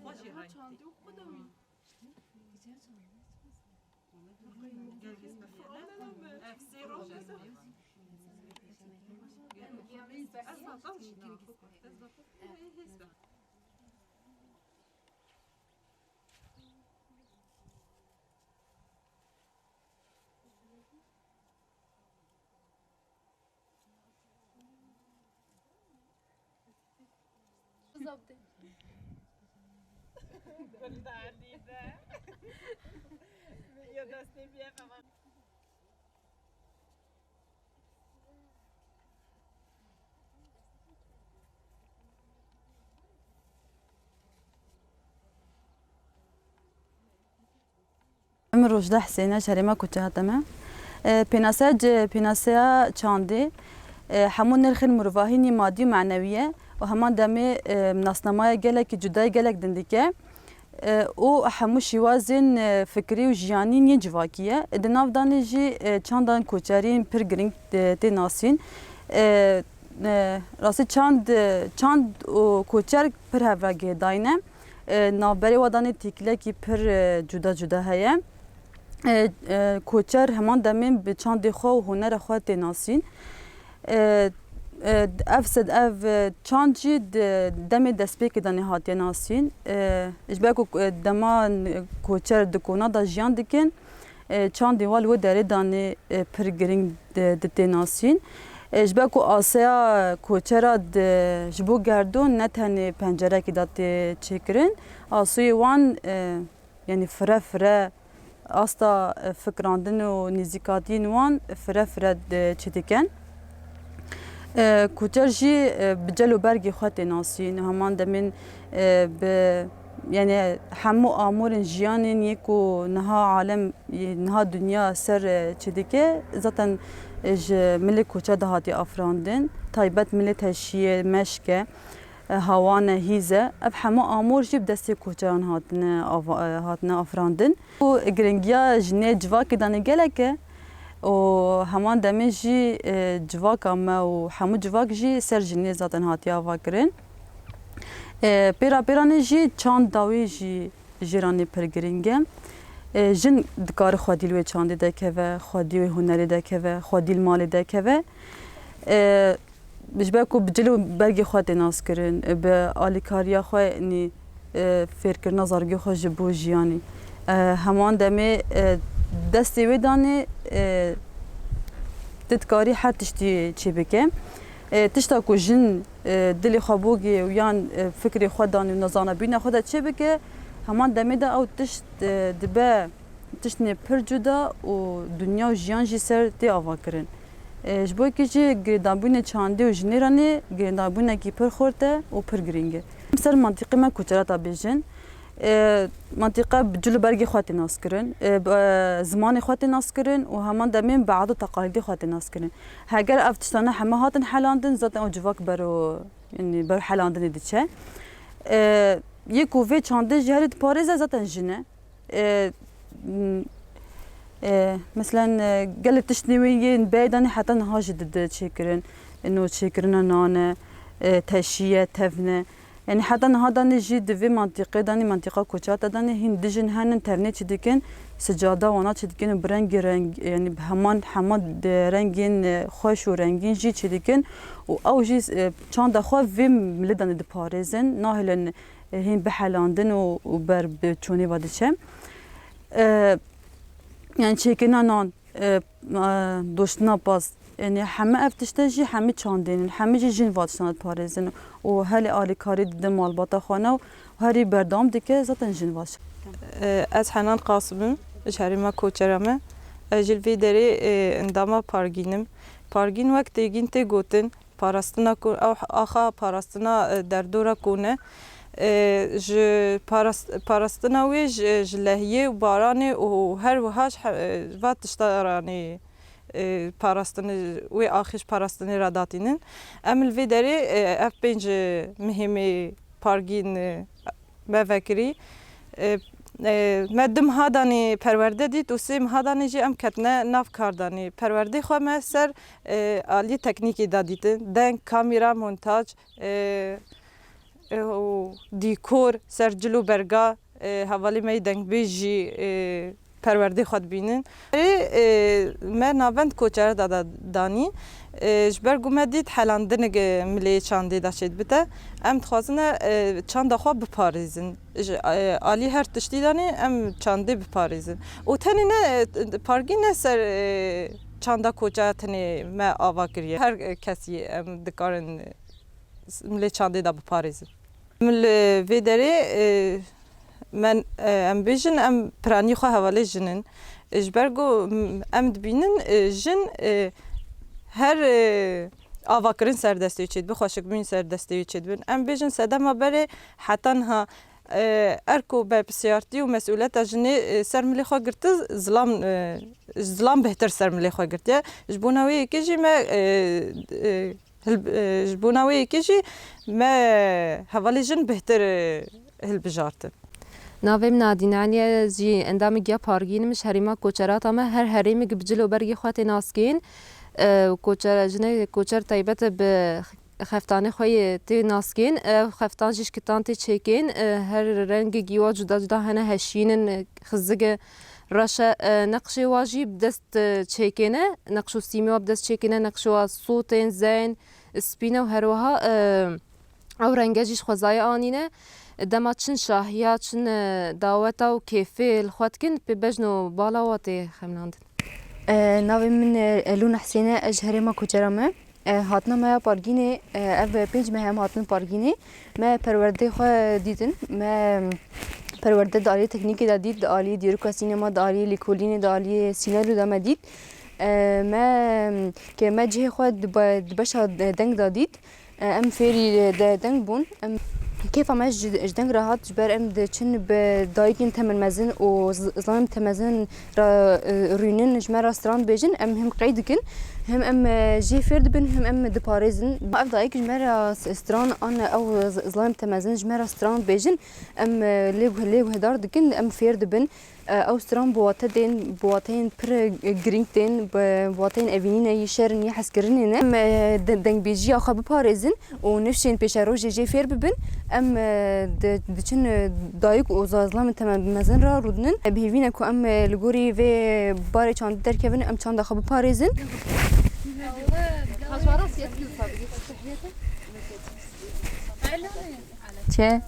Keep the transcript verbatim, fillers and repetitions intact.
Çandî û xwe de wî. Gel, gel, gel. Ev sê roj ez ê. Ez zaten şina. Ez zaten hêz be. Guldar dîde. Ya destê bîye xewa. Min Rojda Husêne, ji herêma Koçê hatime. E, pênaseya ci-, pênaseya çandê, e, hemû nirxên mirovahînî madî û manewî ye û heman demê, e, nasnamaya gelekî cuda yê gelek din dike. E, û hemû şîwazên, e, fikrî û jiyanî yên civakî ye. Di nav danê jî, e, çandan koçerî pir girîng, e, tê nasîn. E, e, rastî çand, e, çand û koçer pir hev re guhêdayî ne. E, navberê wa danê têkilekî pir, e, cuda cuda heye. E, e, koçer heman demên bi çandê xwe û hunera xwe tê nasîn. E, e, ev sed, ev, e, çand jî di demê destpêkê danê hatiye nasîn. E, ji ber ku, e, dema koçer di kona de jiyan dikin, e, çandê wan li wê derê danê, e, pir girîng di, di tê nasîn. E, ji ber ku aseya koçera di, ji bo gerdûn ne tenê pencerekê de tê çêkirin, asûyê wan, e, yanî fire fire asta, e, fikrandin û nîzîkatiyên wan fire fire, e, çêdikin. E, koçer jî, e, bi cel û bergê xwe tê nasîn, heman demên, e, bi, yanî hemû amûrên jiyanên yê ku niha alem, yê niha dinya ser, e, çêdike, zaten, e, ji milê koçer de hatiye afirandin. Taybet milê teşî ye, meşk e, e, hawan e, hîz e. Ev hemû amûr jî bi destê koçeran hatine ava-, e, hatine afirandin. Û giringiya jinê civakê danê gelek e û heman demê jî, e, civaka me û hemû civak jî ser jinê zaten hatiye avakirin. E, pêra pêranê jî çand dawî jî jê re pir girîng e. E, jin dikare xwedî li wê çandê dekeve, xwedî wê hunerê dekeve, xwedî li malê dekeve. E, ji ber ku bi cil û bergê xwe tê naskirin, bi alîkariya xwe, yanî, e, fêrkirina zarokê xwe ji bo jiyanê. E, heman demê, e, destê wê danê, e, tu dikarî her tiştî çêbike. E, tişta ku jin, e, dilê xwe bogê û yan, e, fikrê xwe danê û nezanebûna xwe de çêbike, heman demê de ew tişt, e, dibe tiştine pir cuda û dinya û jiyan jî ser tê avakirin. E, ji bo yekê jî girêdabûnê çandê û jinê re nê girêdabûnekî pir xurt e û pir girîng e. Em ser mantîqê me koçerata bêjin. E, mantîqe bi cil û bergê xwe tê naskirin, e, bi, e, zimanê xwe tê naskirin û heman demê bi adet û teqalîdê xwe tê naskirin. Heger ev tiştane heme hatin helandin, zaten ew civak bero, yanî bero helandinê diçe. E, yê ku vê çandê ji herî diparêze zaten jin e. E, m, e, meselen, e, gelek tiştên wê yên beydanê heta niha jî dide çêkirin. No çêkirina nan e, e, teşî ye, tevn e. Yanî heta niha danê jî di vê mantîqê danê, mantîqa koçata danê, hîn dijin henin tevnê çi dikin, sicada wana çi dikin û bi rengê reng, yanî bi heman, hema de rengên, e, xweş û rengîn jî çi dikin û ew jî, e, çanda xwe vê milê danê diparêzin, nahêlin, e, hîn bihelandin û, û ber bi çonê ve diçe. E, yanî çêkirina nan, e, e, doştina paz. Yanî heme ev tişte jî hemî çandên in, hemî jî jin va tiştan diparêzin û herî alîkarî dide malbata xwe ne û herî berdewam dike zaten jin va tiştan. E, ez Henan Qasim im, ji herêma Koçera me. Ez jî li vê derê, e, endama Pargîn im. Pargîn wek têgîn tê gotin, parastina ku ew axa parastina, e, derdora kone, e, ji paras-, parastina wê ji, ji lehiyê û baranê û her wiha ji he-, e, va tişta ranê, e, parastinê, wê axê ji parastinê re datînin. Em li vê derê, e, ev pênc, e, mihêmê Pargîn, e, me vekirî. E, e, me du meha danê perwerde dît û sê meha danê jî em ketine nav kar danê. Perwerdê xwe me ser, e, aliyê teknîkê de dîtin. Deng, kamera, montaj, e, e, û dîkor, ser cil û berga, e, hevalê me yê dengbêj jî, e, perwerdê xwe dibînin. Erê, e, me navend koçera da, da danî. E, ji ber ku me dît helandinik, e, milê çandê da çêdibite, em dixwazine, e, çanda xwe biparêzin. Ji, e, alî her tiştî danî em çandê biparêzin. Û tenê ne, e, pargî ne ser, e, çanda koçera tenê me ava kiriye. Her kesî em dikarin, e, milê çandê da biparêzin. Min li vê derê, e, men, e, em bêjin, em piranî xwe hevalê jin in. E, ji ber ku, m-, em dibînin, e, jin, e, her, e, avakirin ser destê wê çêdibin, xweşikbûn ser destê wê çêdibin. Em bêjin sedema berê heta niha, e, erk û berpirsiyartî û mesûleta jinê, e, ser milê xwe girti, zilam, e, zilam bêhtir ser milê xwe girtiye. Ji bona wê yekê jî me, e, e, Hilb-, e, ji bona wê yekê jî me hevalê jin bêhtir, e, hilbijartin. Navê min Nadîne Elî ye, ez jî endamekî ya Pargîn im, ji herêma Koçerata me. Her herêmek bi cil û bergê xwe tê naskên. E, koçer, jinê koçer taybet bi xeftanê xwe yê tê naskên. Ev xeftan jî ji kitan tê çêkên. E, her rengekî wa cuda cuda hene, heşîn in, xizik e, reş e. E, neqşê wa jî bi dest, e, çêkêne, neqş û sîmê wa bi dest çêkêne, neqşê wa sûtên, zeyn, spîn e û her wiha, e, ew renge jî ji xwezayê anîne. Dema çin şahiya, çin, e, daweta û kêfê li xwe dikin, pê bejn û bala wa tê xemlandin. E, navê min, e, Elûn Husên e, ez ji herêma Koçera me. E, hatina me ya Pargînê, e, ev pênc meh em hatin Pargînê. Me perwerdê xwe dîtin. Me perwerde di aliyê teknîkê de dît, di aliyê dîroka sînema, di aliyê lêkolînê, di aliyê sînaryo de me dît. E, me, ke me cihê xwe di be-, di beşa de-, deng de dît. E, em fêrî de deng bûn. Em, kêfa me ji, ji deng re hat, ji ber em diçin bi dayikên temel mezin û z-, zilamên temezin re, e, rûnin, ji me re stran bêjin, em him qey dikin, him em, e, jê fêr dibin, him em diparêzin. Ev dayik ji me re s-, stran an ew z-, zilamên temezin ji me re stran bêjin, em, e, lê guh-, lê guhdar dikin, em fêr dibin. E, ew stran bi wate tên, bi wateyên pir, e, girîng tên, bi, bi wateyên evînî ne, yê şer in, yê hezkirinê ne. Em, e, de-, dengbêjiya xwe biparêzin û nifşên pêşerojê jê fêr bibin. Em, e, di-, diçin, e, dayik û za-, zilamên temel mezin re rûdinin. E, bi hêvî ne ku em, e, li gorî vê barê çandî derkevin, em çanda xwe biparêzin. Çi?